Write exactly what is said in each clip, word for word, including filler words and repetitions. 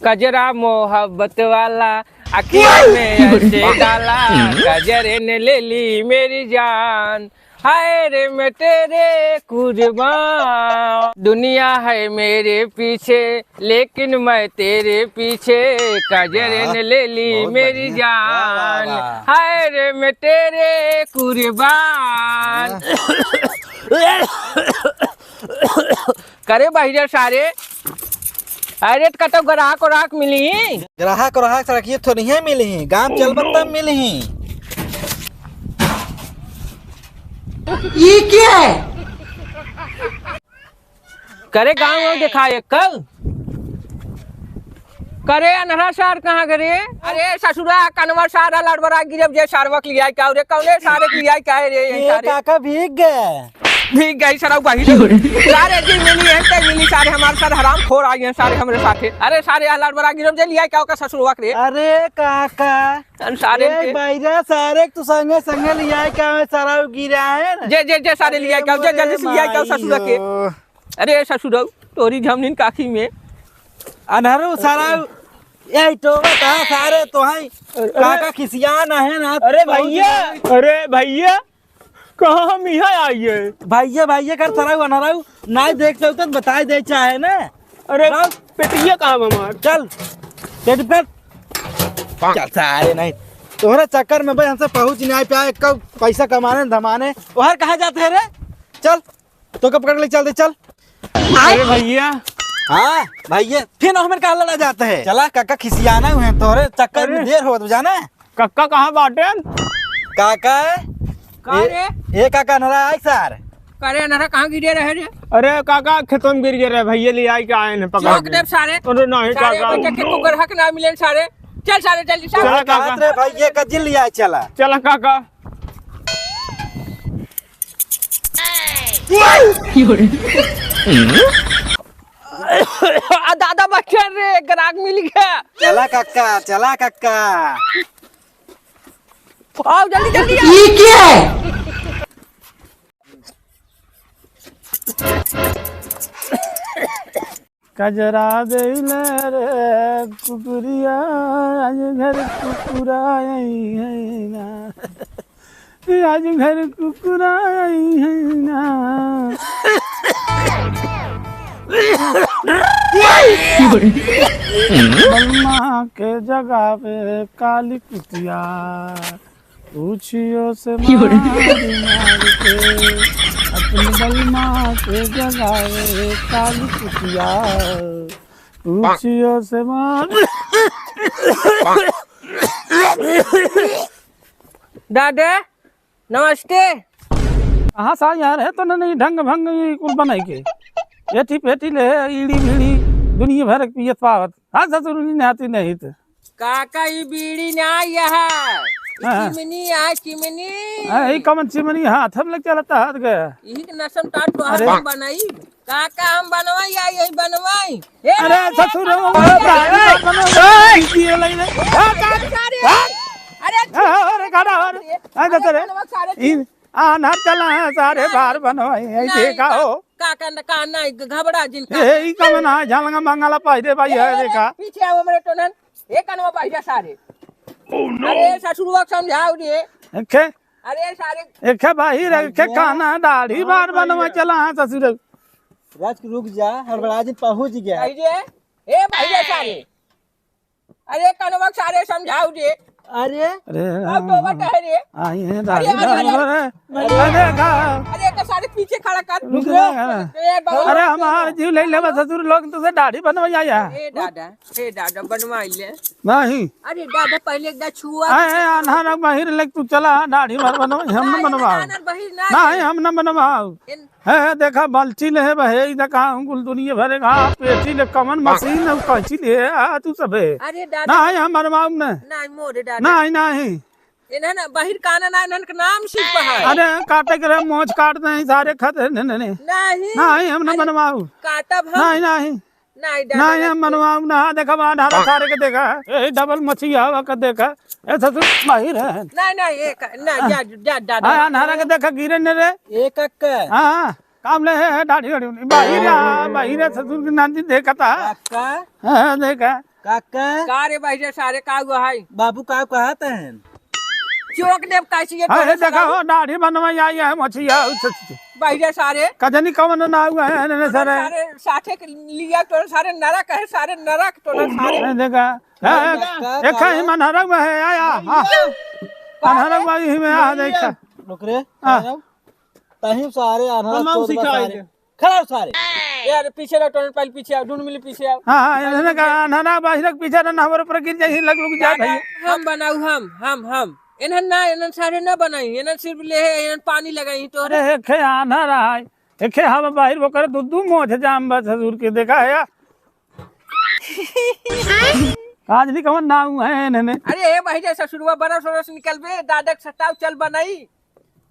कजरा मोहब्बत वाला, अखिया में ऐसे डाला, कजरे ने ले ली मेरी जान। हाय रे मैं तेरे कुर्बान, दुनिया है मेरे पीछे, लेकिन मैं तेरे पीछे, कजरे ने ले ली मेरी जान। हाय रे मैं तेरे कुर्बान। करे बहिरे सारे, अरे त कतौ ग्राहक उराहक मिली? ग्राहक उराहक सड़किए थोड़ी है मिली, गांव चलबत तब मिली। ये क्या है? करे गांव वांव देखाए कल। करे अनहरा सार कहाँ करे? अरे ससुरा कनवा सारा लड़बड़ा गिरब जे सारवा के लियाई का रे, कौने सारे के लियाई का है रे ये ये सारे? काका भीग गए। भीग गई सरऊ बहिरे। सारे जी मिली है ते मिली सारे हमारे साथ हराम खोर आई हैं सारे हमरे साथे। अरे सारे यहाँ लड़बड़ा गिरब जे लियाई का ओका ससुरवा के रे। अरे काका। अन सारे ए के। बैरा सारे तू संगे संगे लियाई का में सरऊ गिरा है ना। जे जे जे सारे लियाई का जे जल्दी से लियाई का ससुरा के। अरे ससुरऊ, तोरी झमनिन काखी में। अनहरू सारा, यही टोबा कहाँ सारे तो हैं। अरे। काका खिसियान है ना। अरे भैया। अरे भैया, कहाँ हम यहाँ आई है? भैया, भैया कर सरऊ अनहरू, नाई देख सकते तो बताई दे चाहे ना। अरे, चल। पेटिया कहाँ बा हमार? चल, पेट पे। चल सारे नहीं। तोहरे चक्कर में भाई हमसे पहुँच नहीं आए पाए, कब पैसा कमाने धमाने। ओहर कहाँ जाते हैं रे? चल। तो कब पकड़ ले, चल दे, चल। अरे भैया। हाँ, भैया, फिर हमें कहा लड़ा जाता है? चला, काका खिसियाना हुए हैं, तोहरे चक्कर में अरे। देर हो, तू जाना है? काका कहाँ बाटेन? काका, का ए, रे? ए काका, अनहरा आई सार। का रे, अनहरा कहाँ गिरे रहे रे? अरे काका, खेतों में गिर गए रहे, भैया ले आई के आए हैं पकड़ चौक के। देव सारे। अरे नहीं सारे काका। बच्चे के कुकर हक ना मिले सारे। चल सारे, जल्दी चल। चला काका। रे भैया का जिल लिया, चला। चला काका। आ दादा बच्चन रे, ग्राहक मिल गया। चला काका, चला काका। आओ जल्दी जल्दी आओ। ये क्या है? कजरा देले रे कुकुरिया, आज घर कुकुरा आई है ना, आज घर कुकुरा आई है ना। बलमा के जगावे काली कुतिया, पूछियो से मार मार के, अपनी बलमा के जगावे काली कुतिया, पूछियो से मार। दादा, नमस्ते। कहाँ सा यार है तो नहीं ढंग भंग ये कुल बनाई के। एठी पेठी ले ईड़ी भीड़ी दुनिया भर के पियत पावत। हाँ ससुर नहीं आती नहीं तो। काका, ई बीड़ी ना, यह हाँ। चिमनी आ, चिमनी। हाँ, ई कमन चिमनी हाथ हम लेके चलता हाथ गया। यही के नसम टाट तो अरे। हाथ बनाई। काका, हम बनवाई, आ यही बनवाई। ए, अरे, ए, ससुर, ए, ओ, ए, बाप रे, ए, बनवाई, ए, दिए लगे। ए, काका, सारे। हाँ? अरे, अरे, अरे, गाड़ा, अरे। अरे, आ, दस रे। बनवा, सारे। ई, आ, ना चला है, सारे नहीं। बाहर बनवाई, ऐसे नहीं, का हो? काका, काका, ना, घबरा जिन, ए, काका। ई कमन है, झलंगा मंगला पाई दे भाई, ए, है, देखा। पीछे आओ, हमरे टोनन। ए कनवा बहिरा सारे। Oh no! अरे ससुरवा के समझाओ रे। एखे? अरे सारे। एखे बहिर, एखे काना दाढ़ी बार बनवा चला है ससुर। राज रुक जा, हड़बड़ा जिन पहुँच गया। अरे, ए बहिरा सारे। अरे कनवा के सारे समझाओ रे। अरे। अरे, अब तो बता है रे। आई है अरे, दाढ़ी अरे, बार अरे। बनवा। अरे, अरे, का? अरे, एक सारे पीछे खड़ा कर। रुक रे। ए, बाबा। अरे, हमार जीव ले लेबा ससुर लोग, तुसे दाढ़ी बनवाई आया। ए, दादा, ए, दादा, बनवाई ले। नहीं। अरे, दादा, पहले एक दा छुआ। ए, ए, अनहरा बहिर लेक तू चला, दाढ़ी भर बनवाई, हम न नहीं, बनवाओ। अनहरा बहिर ना नहीं, है। हम न बनवाओ। इन- हे, हे, देखा, बाल्टी ले है, बहे, ई देखा, अंगुल दुनिया भरे का, पेटी ले, कमन मशीन है, कैंची ले, आ, तू सब है। अरे, दादा। नहीं, हम बनवाओ न। नहीं, मोरे दादा। नहीं, नहीं। इन्हन बहिर काना ना, इन्हन के नाम सिर्फ है। अरे, काटे के रहे, मोच काट दे, सारे खत है, नहीं, नहीं, नहीं। नहीं। नहीं, हम न अरे, बनवाऊ। काटब हम। नहीं, नहीं। नहीं, डर नहीं, हम लगते। मनवाऊ ना, देखा, वहाँ ढाला सारे के देखा, यही डबल मछिया हवा का देखा, ऐसा तो बहिर है। नहीं, नहीं, एक, ना, जा, जा, जा, हाँ, जा। अन्हारा के देखा, गिरे न रे। एक अक्का। हाँ, हाँ। काम ले है, है, दाढ़ी वाढ़ी। बाहिर आ, बाहिर आ, ससुर के नाती देखता। काका? हाँ, देखा। काका? का रे बहिरे सारे, का हुआ है? बाबू का कहत हैं? चोक देव कैसी है हाँ, तोरे ये देखा सारे? हो, दाढ़ी बनवाई आई है, मछिया, उस, उस, उस। बहिरे सारे। कजनी कवन ना हुआ है, ने, ने, सारे। सारे साथे के लिया तो सारे नरक है, सारे नरक तो सारे। ये देखा। हाँ, का, एक का, ही मनहरा हुआ है, आया, हाँ। मनहरा हुआ ही में, आ, देखा। रुक रे, हाँ। तहीं सारे अनहरा तमाम चोर बा सिखाई सारे। दे। खड़ा हो सारे। ए, अरे पीछे रहो, टोनर पाइल पीछे आओ, ढूंढ मिली पीछे आओ। हाँ, हाँ, इन्हने का अनहरा बाहिरक पीछे रहना, हमारे ऊपर गिर जाए, लग लुक जाए दादा, भैया। हम बनाऊ, हम, हम, हम। इन्हन ना, इन्हन सारे ना बनाई, इन्हन सिर्फ ले है, इन्हन पानी लगाई तो। अरे, एक है अनहरा है, एक है हम बाहिर वो करे, दू, दू मोछ जाम बस ससुर के देखा है या? आज नहीं कवन नाम है इन्हने। अरे, ए बहिरे ससुरवा, बरस वरस निकलबे, दादा के सटाव चल बनाई,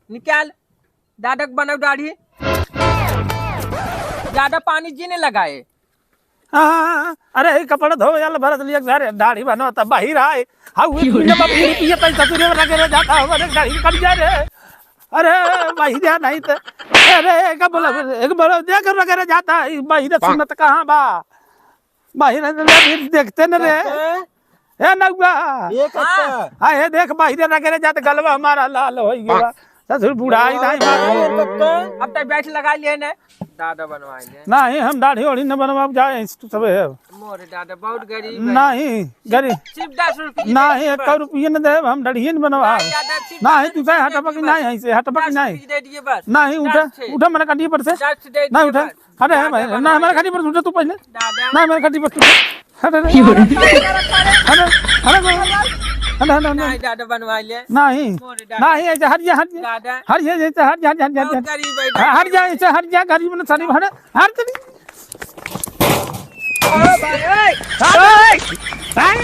निकाल। दादा के बनाऊ दाढ़ी। ज्यादा पानी जी ने लगाए। हाँ, हाँ, हाँ। अरे, ई कपड़ा धो यार, बरस लिया सारे, दाढ़ी बनवा, तब बाहिर आए। हाँ, वो पीने बाप, बीड़ी पिए, तई ससुरे में लगे रह जाता हो, अरे, दाढ़ी कट जाए रे। अरे, बाहिर आ नहीं तो। अरे, एक बोला, एक बोला, देख रगरे जाता है, बाहिर सुनत कहाँ बा? बाहिर देखते न रे। काका? ए नौआ। ये काका? हाँ, ये देख बाहिर रगरे जात गलवा हमारा लाल हो गया। ससुर बुढ़ाई नहीं मार। काका? अब तो बैठ लगा लिए ने। दादा बनवाए ले। नहीं, हम दाढ़ी ओढ़ी न बनवाब जाए, तू सबे है। मोरे दादा बहुत गरीब है। नहीं, गरीब। सिर्फ दस रुपये नहीं, दे एक बस। रुपये न देब, हम दाढ़ी न बनवाब। नहीं दादा, सिर्फ नहीं, दस तू चाहे रुपये हटबा दे की बस। नहीं, ऐसे हटबा की दस नहीं। रुपये दे दिए बस। नहीं, उठा, दस से। उठा मेरा कड्डी पर से। दस से दे नहीं दिए उठा। बस। अरे, है दादा भाई, ना बनवाए हमारे ले। खड़ी पर उठा तू पहले। दादा। ना हमारे खड़ी पर तू। अरे, अरे। अरे, अरे, अरे, अरे। अरे, अरे, अरे। नहीं, दादा बनवाए ले। नहीं। मोरे दादा। नहीं, ऐसे हट जा, हट जा। दादा। हट जा, ऐसे हट जा, हट जा, हट जा, हट बहुत जा। गरीब है, हाँ, हट जा, ऐसे हट जा, गरीब ने सारी हट, हट तेरी। ओ भाई, ओए। हट, ओए। भाई,